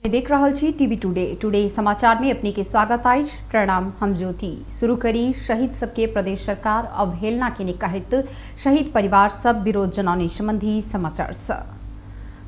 देख रहल छी टीवी टुडे। टुडे समाचार में अपने के स्वागत अछि। प्रणाम, हम ज्योति। शुरू करी शहीद सबके प्रदेश सरकार अवहेलना के कहैत शहीद परिवार सब विरोध जनाने संबंधी समाचार से।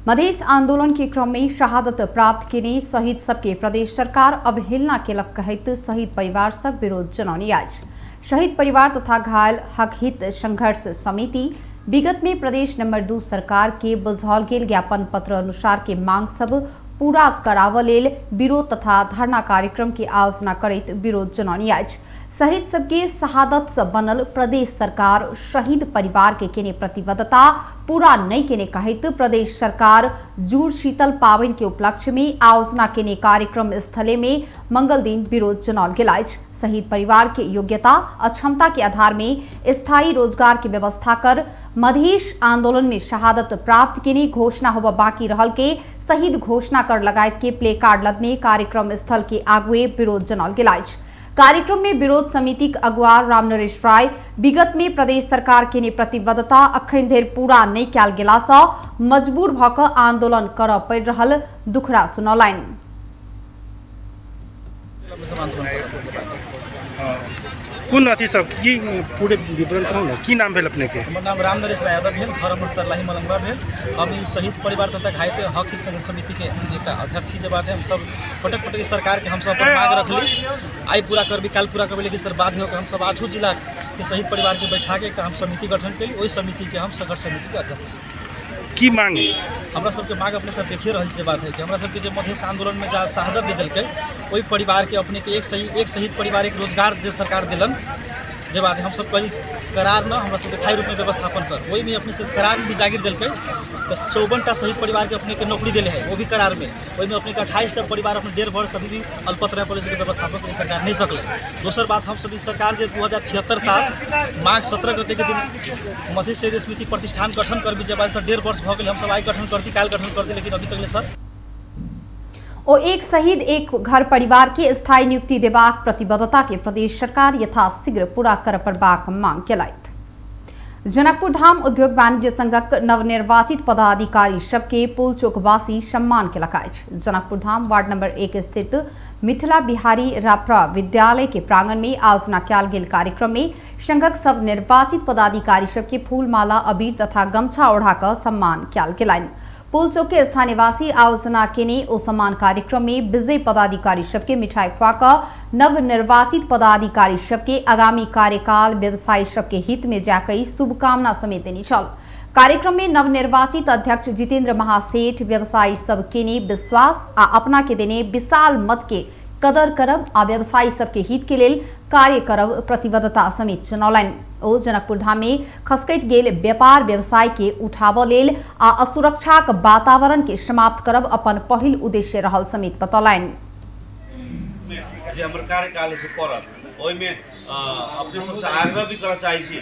मधेश आंदोलन के क्रम में शहादत प्राप्त केने शहीद सबके प्रदेश सरकार अवहेलना केलक कहैत शहीद परिवार सब विरोध जनाने अछि। शहीद परिवार तथा घायल हक हित संघर्ष समिति विगत में प्रदेश नंबर 2 सरकार के बुझाओल गेल ज्ञापन पत्र अनुसार के मांग सब पूरा करावऽ लेल विरोध तथा धरना कार्यक्रम के आयोजना करैत विरोध जनौनी अछि। शहीद सबके शहादत से बनल प्रदेश सरकार शहीद परिवार के केने प्रतिबद्धता पूरा नहीं केने कहैत प्रदेश सरकार जुड़ शीतल पाबनि के उपलक्ष्य में आयोजना केने कार्यक्रम स्थले में मंगल दिन विरोध जनौल गेल अछि। शहीद परिवार के योग्यता और क्षमता के आधार में स्थायी रोजगार के व्यवस्था कर मधेश आंदोलन में शहादत प्राप्त केने घोषणा होबऽ बाकी रहल के शहीद घोषणा कर लगायत के प्ले कार्ड लदने कार्यक्रम स्थल के आगुए विरोध जनौल गेल अछि। कार्यक्रम में विरोध समिति के अगुआ रामनरेश राय विगत में प्रदेश सरकार केने प्रतिबद्धता अखन धरि पूरा नहीं कयल गेला सँ मजबूर भऽ कऽ आंदोलन करऽ पड़ि रहल दुखड़ा सुनौलनि। कोन अथी सब की पूरे विवरण कहू ने, की नाम भेल अपने के? हमर नाम राम नरेश राय यादव भेल, घर हमर सरलाही मलंगवा भेल। हम ई शहीद परिवार तथा घायल हक हित संघर्ष समिति के एक अध्यक्ष छी। जे बात है, हम सब पटक पटक सरकार के हम सब अपन मांग रखली, आइ पूरा करबी काल्हि पूरा करबी, लेकिन सर बाध्य होकर हम सब 8 जिला के शहीद परिवार के बैठा के एक हम समिति गठन कैली। ओहि समिति के हम संघर्ष समिति के अध्यक्ष छी। की मांग है? हमरा सबके मांग अपने सब देखिए रहल छी। बात है कि हमरा सबके जे मधेश आंदोलन में जा शहादत दे देलकै ओहि परिवार के अपने के एक शहीद परिवार एक रोजगार जे सरकार दिलन, जे बात है हम सब कही करार न हमरा सबके स्थायी रूप में व्यवस्थापन कर, ओहिमे अपने सब करार में भी जागीर देलकै तो 54 टा शहीद परिवार के अपने के नौकरी दिले है, वो भी करार में। ओहिमे अपने के 28 टा परिवार अपने 1.5 वर्ष अभी भी अल्पत रहे पड़े, व्यवस्थापन के सरकार नहीं सकले। दोसर बात हम सभी सरकार जे 2076 साल माघ 17 गते के दिन मधेश शहीद स्मृति प्रतिष्ठान गठन करबी, जे बात सर 1.5 वर्ष भऽ गेल, हम सब आइ गठन करती काल्हि गठन करती, लेकिन अभी तक ले सर ओ एक शहीद एक घर परिवार के स्थायी नियुक्ति देबाक प्रतिबद्धता के प्रदेश सरकार यथाशीघ्र पूरा कर पड़बाक मांग केलथि। जनकपुर धाम उद्योग वाणिज्य संघक नवनिर्वाचित पदाधिकारी सबके पुलचोकवासी सम्मान केलक अछि। जनकपुर धाम वार्ड नंबर 1 स्थित मिथिला बिहारी राप्रा विद्यालय के प्रांगण में आयोजना कयल गेल कार्यक्रम में संघक सब निर्वाचित पदाधिकारी सबके फूलमाला अबीर तथा गमछा ओढ़ा कऽ सम्मान कयल गेलनि। पुलचौक के स्थानीयवासी आयोजना केने ओ सम्मान कार्यक्रम में विजयी पदाधिकारी सबके मिठाई खुआ कऽ नवनिर्वाचित पदाधिकारी सबके आगामी कार्यकाल व्यवसायी सबके हित में जाकई शुभकामना समेत देने छल। कार्यक्रम में नवनिर्वाचित अध्यक्ष जितेंद्र महासेठ व्यवसायी सब केने विश्वास आ अपना के देने विशाल मत के कदर करब आ व्यवसायी सबके हित के लेल कार्य करब प्रतिबद्धता समेत जनौलनि। ओ जनकपुर धाम में खसकैत गेल व्यापार व्यवसाय के उठाबऽ लेल आ असुरक्षाक वातावरण के समाप्त करब अपन पहिल उद्देश्य रहल समेत बतौलनि। जे हमर कार्यकाल से पड़त ओहिमे अपने सबसे आग्रह भी करऽ चाहै छी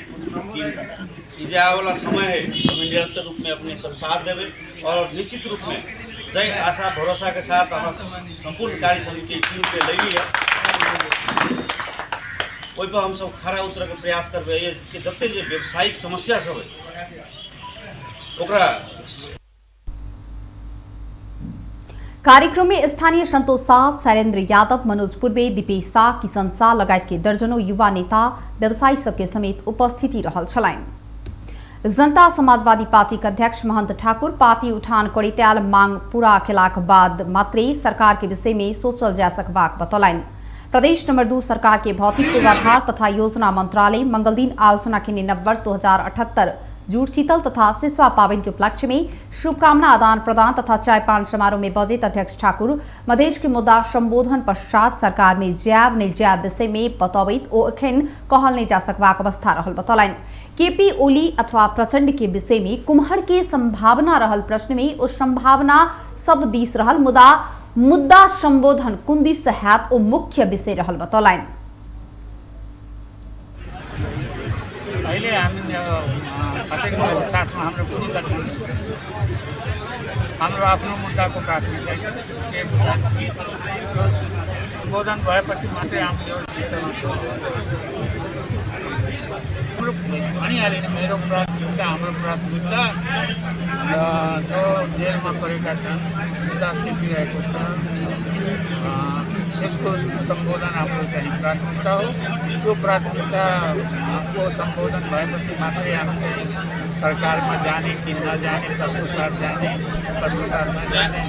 कि जे आबैवला समय है ओहिमे निरंतर रूप में अपने सब साथ देबै और निश्चित रूप में जय आशा भरोसा के साथ हम संपूर्ण कार्य समिति टीम के लैली है, ओहि पर हम सब खरा उतरके प्रयास करबै कि जते जे व्यावसायिक समस्या सब है ओकरा। कार्यक्रम में स्थानीय संतोष शाह, शैलेंद्र यादव, मनोज पूर्वे, दीपेश शाह, किशन शाह लगायत के दर्जनों युवा नेता व्यवसायी सबके समेत उपस्थिति रहल छलनि। जनता समाजवादी पार्टी के अध्यक्ष महंत ठाकुर पार्टी उठान करैत आयल मांग पूरा केलाक बाद मात्रे सरकार के विषय में सोचल जा सकबाक बतौलनि। प्रदेश नंबर 2 सरकार के भौतिक पूर्वाधार तथा योजना मंत्रालय मंगलदिन आयोजना केने नव वर्ष 2078 जुड़ शीतल तथा सिसवा पाबनि के उपलक्ष्य में शुभकामना आदान प्रदान तथा चाय पान समारोह में बजैत अध्यक्ष ठाकुर मधेश के मुद्दा संबोधन पश्चात सरकार में जायब नहि जायब विषय में बतबैत ओ एखन कहल नहि जा सकबाक अवस्था रहल बतौलनि। केपी ओली अथवा प्रचंड के विषय में कुम्हर के संभावना रहल प्रश्न में ओ संभावना सब दिस रहल, मुदा मुद्दा संबोधन कुन दिस से हैत ओ मुख्य विषय रहल बतौलनि। अहिले हामी साथमा हाम्रो कुनै गठबन्धन छैन, हाम्रो आफ्नो मुद्दाको प्राथमिकता छ। के मुद्दा सम्बोधन भएपछि मात्रै हामी यो विषयमा हाम्रो भनिहालेँ नि, मेरो प्राथमिकता, हाम्रो प्राथमिकता जो जेलमा परेका छन्, मुद्दा खेपिरहेको छ, त्यसको सम्बोधन हाम्रो चाहिँ प्राथमिकता हो। त्यो प्राथमिकताको सम्बोधन भएपछि मात्रै हामी चाहिँ सरकारमा जाने कि नजाने, कसको साथ जाने कसको साथ नजाने।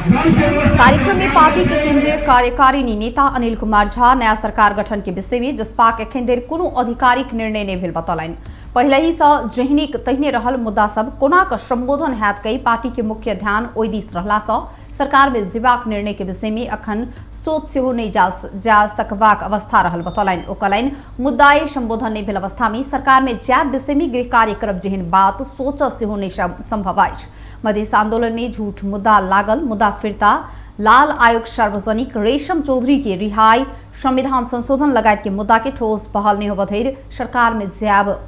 कार्यक्रम में पार्टी के केंद्रीय कार्यकारिणी नेता अनिल कुमार झा नया सरकार गठन के विषय में जसपाक एखन धरि कोनो आधिकारिक निर्णय नहीं भेल बतौलनि। पहिले ही सँ जहिने तहिने रहल मुद्दा सब कोना क संबोधन हैत कई पार्टी के मुख्य ध्यान ओहि दिस रहला सँ सरकार में जेबाक निर्णय के विषय में अखन सोच सेहो नहीं जा सकबाक अवस्था रहल बतौलनि। ओ कहलनि मुद्दाए संबोधन नहीं भेल अवस्था में सरकार में जायब विषय में गृह कार्य करब जेहन बात सोच सेहो नहीं संभव अछि। मधेश आंदोलन में झूठ मुद्दा लागल मुद्दा फिरता, लाल आयोग सार्वजनिक, रेशम चौधरी के रिहाई, संविधान संशोधन लगायत के मुद्दा के ठोस पहल नहीं होबऽ धरि सरकार में जायब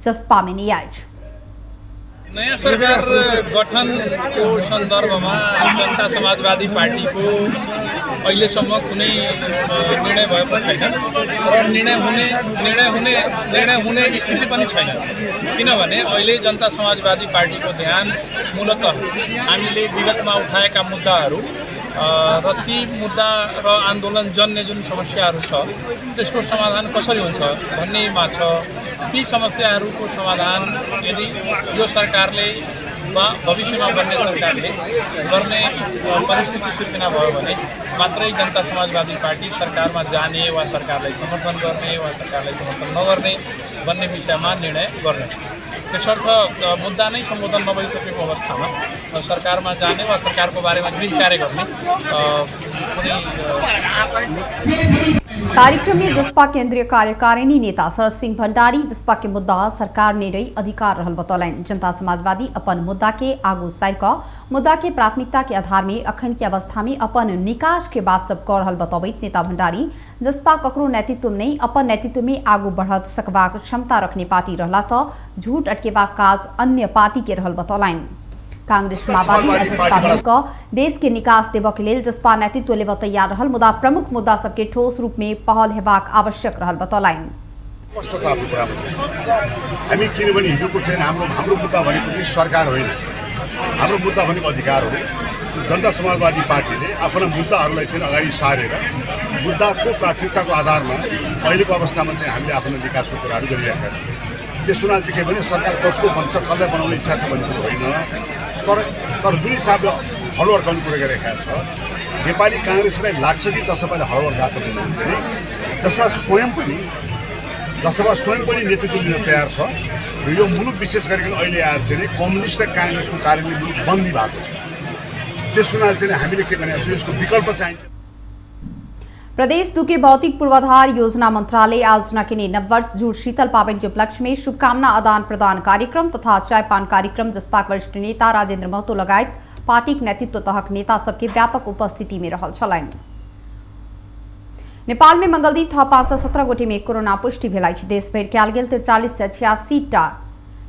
जसपा में नहीं अछि। नयाँ सरकार गठनको सन्दर्भमा जनता समाजवादी पार्टीको अहिलेसम्म कुनै निर्णय भएको छैन र निर्णय हुने स्थिति पनि छैन, किनभने अहिले जनता समाजवादी पार्टीको ध्यान मूलतः हामीले विगतमा उठाएका मुद्दाहरू र ती मुद्दा र आन्दोलन जन्य जुन समस्याहरू छ त्यसको समाधान कसरी हुन्छ भन्नेमा छ। ती समस्याहरूको समाधान यदि यो सरकारले वा भविष्यमा बन्ने सरकारले गर्ने परिस्थिति सिर्जना भयो भने मात्रै जनता समाजवादी पार्टी सरकारमा जाने वा सरकारलाई समर्थन गर्ने वा सरकारलाई समर्थन नगर्ने भन्ने विषयमा निर्णय गर्नेछ। त्यसर्थ मुद्दा नै सम्बोधन नभइसकेको अवस्थामा सरकारमा जाने वा सरकारको बारेमा गृह कार्य गर्ने कुनै। कार्यक्रम में जसपा केंद्रीय कार्यकारिणी नेता शरद सिंह भंडारी जसपा के मुद्दा सरकार निर्णय अधिकार रहल बतौलनि। जनता समाजवादी अपन मुद्दा के आगू सारि कऽ मुद्दा के प्राथमिकता के आधार में अखन के अवस्था में अपन निकास के बात सब कऽ रहल बतौबैत नेता भंडारी जसपा ककरो नेतृत्व में नहीं अपन नेतृत्व में आगू बढ़ सकबाक क्षमता रखने पार्टी रहला सँ झूठ अटकेबाक काज अन्य पार्टी के रहल बतौलनि। कांग्रेस माओवादी आ जसपा मिलकऽ देश के निकास देबऽ के लेल जसपा नेतृत्व लेबऽ तैयार रहल मुदा प्रमुख मुद्दा सबके ठोस रूप में पहल हेबाक आवश्यक रहल बतौलनि। स्पष्ट छ आफ्नो कुरामा हामी, किनभने हिजोको चाहिँ हाम्रो हाम्रो मुद्दा भनेको चाहिँ सरकार होइन, हाम्रो मुद्दा भनेको अधिकार हो। जनता समाजवादी पार्टीले आफ्ना मुद्दाहरूलाई चाहिँ अगाडि सारेर मुद्दाको प्राथमिकताको आधारमा अहिलेको अवस्थामा चाहिँ हामीले आफ्नो विकासको कुराहरू गरिरहेका छौँ। त्यस हुनाले चाहिँ के भने सरकार कसको बन्छ, कसलाई बनाउने इच्छा छ भन्ने कुरो होइन, तर तर जुन हिसाबले हलो अड्काउने कुरा गरेका छ नेपाली काङ्ग्रेसलाई लाग्छ कि जसपाले हलो अड्काएको छ भन्ने जसपा स्वयं पनि नेतृत्व लिन तयार छ र यो मुलुक विशेष गरिकन अहिले आएर चाहिँ कम्युनिस्ट र काङ्ग्रेसको कारणले मुलुक बन्दी भएको छ। त्यस हुनाले चाहिँ हामीले के भनेको छौँ, यसको विकल्प चाहिन्छ। प्रदेश दुके भौतिक पूर्वाधार योजना मंत्रालय आयोजना के नववर्ष जुड़ शीतल पावन के उपलक्ष्य में शुभकामना आदान प्रदान कार्यक्रम तथा चायपान कार्यक्रम जसपाक वरिष्ठ नेता राजेंद्र महतो लगायत पार्टीक नेतृत्व तहक नेता सबके व्यापक उपस्थिति में रहल छलनि। नेपाल में मंगलदिन थप 517 गोटे में कोरोना पुष्टि भेल अछि। देशभरि कयल गेल 4386 टा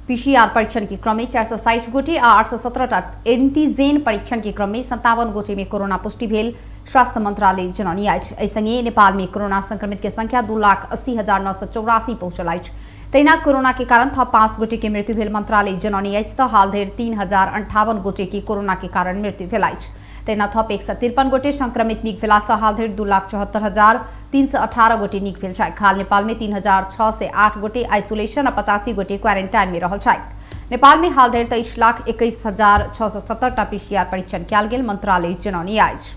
पीसीआर परीक्षण के क्रम में 460 गोटे आ 817 टा एंटीजेन परीक्षण के क्रम में 57 गोटे में कोरोना पुष्टि भेल स्वास्थ्य मंत्रालय जनौनी अछि। एहि संगे नेपाल में कोरोना संक्रमित के संख्या 2,80,984 पहुंचल अछि। तहिना कोरोना के कारण थप 5 गोटे के मृत्यु भेल मंत्रालय जनौनी अछि। तऽ हाल धरि 3,058 गोटे के कोरोना के कारण मृत्यु भेल अछि। तहिना थप 153 गोटे संक्रमित नीक भेला सँ हाल धरि 2,74,318 गोटे नीक भेल छथि। हाल नेपाल में 3,608 गोटे आइसोलेशन आ 85 गोटे क्वारेंटाइन में रहल छथि। नेपाल में हाल धरि 23,21,670 टा पीसीआर परीक्षण कयल गेल मंत्रालय जनौनी अछि।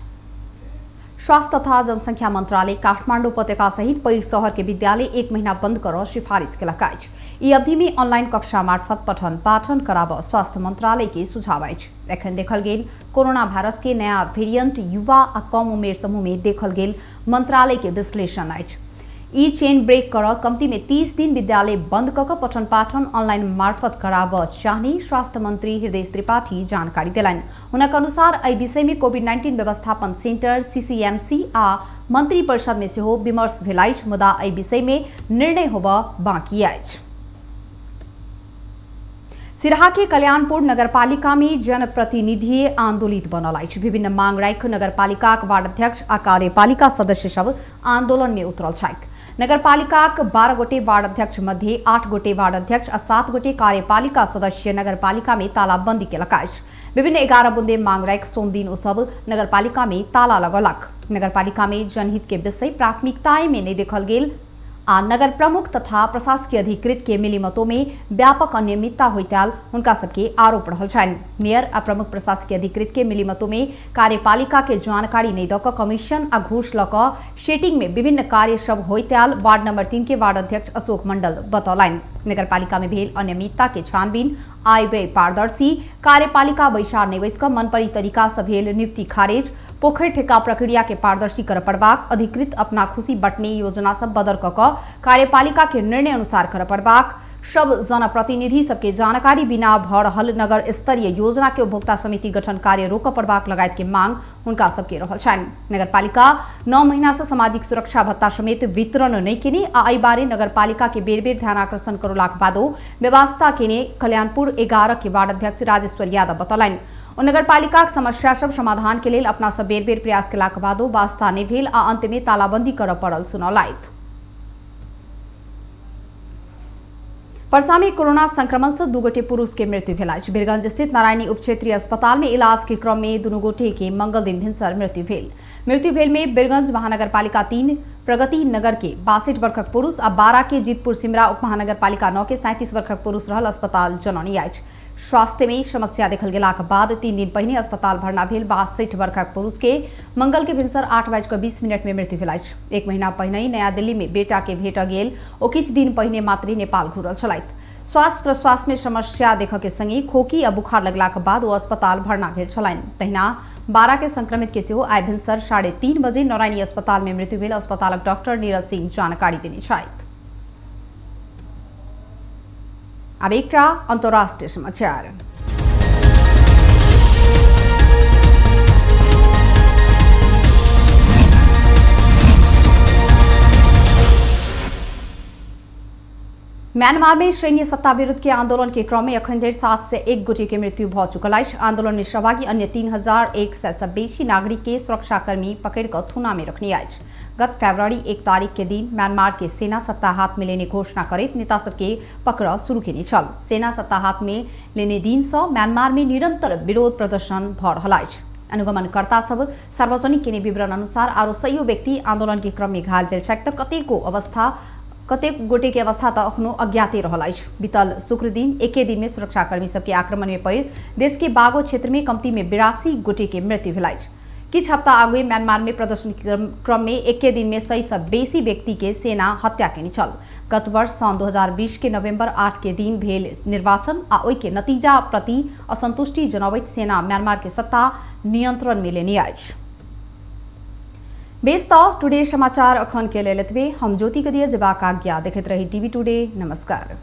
स्वास्थ्य तथा जनसंख्या मंत्रालय काठमांडू उपत्यका सहित पैघ शहर के विद्यालय 1 महीना बंद कर सिफारिश केलक अछि। ई अवधि में ऑनलाइन कक्षा मार्फत पठन पाठन कराबऽ स्वास्थ्य मंत्रालय के सुझाव अछि। एखन देखल गेल कोरोना वायरस के नया वेरिएंट युवा आ कम उमेर समूह में देखल गेल मंत्रालय के विश्लेषण अछि। ई चेन ब्रेक कर कम्ती में 30 दिन विद्यालय बंद कऽ पठन पाठन ऑनलाइन मार्फत कराबऽ चाहने स्वास्थ्य मंत्री हृदय त्रिपाठी जानकारी देलनि। हुनक अनुसार एहि विषय में कोविड-19 व्यवस्थापन सेंटर सीसीएमसी आ मंत्री परिषद में सेहो विमर्श भेल अछि, मुदा एहि विषय में निर्णय होबऽ बाकी अछि। सिरहा के कल्याणपुर नगरपालिका में जनप्रतिनिधि आंदोलित बनल अछि। विभिन्न मांग राखि नगरपालिकाक वार्ड अध्यक्ष आ कार्यपालिका सदस्य सब आंदोलन में उतरल छथि। नगरपालिकाक 12 गोटे वार्ड अध्यक्ष मध्ये 8 गोटे वार्ड अध्यक्ष आ 7 गोटे कार्यपालिका सदस्य नगरपालिका में तालाबंदी केलक अछि। विभिन्न 11 बुंदे मांग राखि सोमदिन ओ सब नगरपालिका में ताला लगौलक। नगरपालिका में जनहित के विषय प्राथमिकताएं में नहीं देखल गेल आ नगर प्रमुख तथा प्रशासकीय अधिकृत के मिलीमतों में व्यापक अनियमितता होइत आयल हुनका सबके आरोप रहल छनि। मेयर आ प्रमुख प्रशासकीय अधिकृत के मिलीमतों में कार्यपालिका के जानकारी नहीं दऽ कऽ कमीशन आ घूस लऽ कऽ सेटिंग में विभिन्न कार्य सब होइत आयल वार्ड नंबर 3 के वार्ड अध्यक्ष अशोक मंडल बतौलनि। नगरपालिका में भेल अनियमितता के छानबीन, आय व्यय पारदर्शी, कार्यपालिका बैसार नहि बैस कऽ मनपरी तरीका से भेल नियुक्ति खारिज, पोखरि ठेका प्रक्रिया के पारदर्शी कर पड़बाक, अधिकृत अपना खुशी बटने योजना सब बदल कऽ कार्यपालिका के निर्णय अनुसार कर पड़बाक, सब जनप्रतिनिधि सबके जानकारी बिना भऽ रहल नगर स्तरीय योजना के उपभोक्ता समिति गठन कार्य रोकऽ पड़बाक लगायत के मांग हुनका सबके रहल छनि। नगरपालिका 9 महीना से सामाजिक सुरक्षा भत्ता समेत वितरण नहि केने आ एहि बारे नगरपालिका के बेर बेर ध्यानाकर्षण करौलाक बादो व्यवस्था केने कल्याणपुर 11 के वार्ड अध्यक्ष राजेश्वर यादव बतौलनि। ओ नगरपालिकाक समस्या सब समाधान के लेल अपना सब बेर बेर प्रयास केलाक बादो वास्ता नहि भेल आ अंत में तालाबंदी करऽ पड़ल सुनौलथि। परसा में कोरोना संक्रमण से 2 गोटे पुरुष के मृत्यु भेल अछि। बीरगंज स्थित नारायणी उप क्षेत्रीय अस्पताल में इलाज के क्रम में दुनू गोटे के मंगल दिन भिनसर मृत्यु भेल। मृत्यु भेल में बीरगंज महानगरपालिका 3 प्रगति नगर के 62 वर्षक पुरुष आ 12 के जीतपुर सिमरा उप महानगरपालिका 9 के 37 वर्षक पुरुष रहल अस्पताल जनौनी अछि। स्वास्थ्य में समस्या देखल गेलाक बाद 3 दिन पहिने अस्पताल भर्ना भेल 62 वर्षक पुरुष के मंगल के भिनसर 8:20 में मृत्यु भेल अछि। 1 महीना पहिने ही नया दिल्ली में बेटा के भेट गेल ओ किछु दिन पहिने मात्रे नेपाल घुरल छलथि। श्वास प्रश्वास में समस्या देखऽ के संगे खोकी आ बुखार लगलाक बाद ओ अस्पताल भर्ना भेल छलनि। तहिना 12 के संक्रमित के सेहो आइ भिनसर 3:30 बजे नारायणी अस्पताल में मृत्यु भेल अस्पतालक डॉक्टर नीरज सिंह जानकारी देने छथि। अब एकटा अंतर्राष्ट्रीय समाचार। म्यांमार में सैन्य सत्ता विरुद्ध के आंदोलन के क्रम में अखन धरि 701 गोटे के मृत्यु भऽ चुकल अछि। आंदोलन में सहभागी अन्य 3100 सँ बेसी नागरिक के सुरक्षाकर्मी पकड़ि कऽ थूना में रखने अछि। गत फरवरी 1 तारीख के दिन म्यांमार के सेना सत्ता हाथ में लेने घोषणा करैत नेता सबके पकड़ शुरू केने छल। सेना सत्ता हाथ में लेने दिन सँ म्यांमार में निरंतर विरोध प्रदर्शन भऽ रहल अछि। अनुगमनकर्ता सब सार्वजनिक केने विवरण अनुसार आरो 100 व्यक्ति आंदोलन के क्रम में घायल भेल छथि तऽ कतेक गोटे के अवस्था तऽ अखनो अज्ञाते रहल अछि। बीतल शुक्र दिन एके दिन में सुरक्षाकर्मी सबके आक्रमण में पड़ि देश के बागो क्षेत्र में कमती में 82 गोटे के मृत्यु भेल अछि। किछु हफ्ता आगुए म्यांमार में प्रदर्शन के क्रम में एके दिन में 100 सँ बेसी व्यक्ति के सेना हत्या केने छल। गत वर्ष सन् 2020 के नवंबर 8 के दिन भेल निर्वाचन आ ओहि के नतीजा प्रति असंतुष्टि जनबैत सेना म्यांमार के सत्ता नियंत्रण में लेने अछि। बेस तऽ टुडे समाचार अखन के लेल एतबे। हम ज्योति के दिए जेबाक आज्ञा। देखैत रही टीवी टुडे। नमस्कार।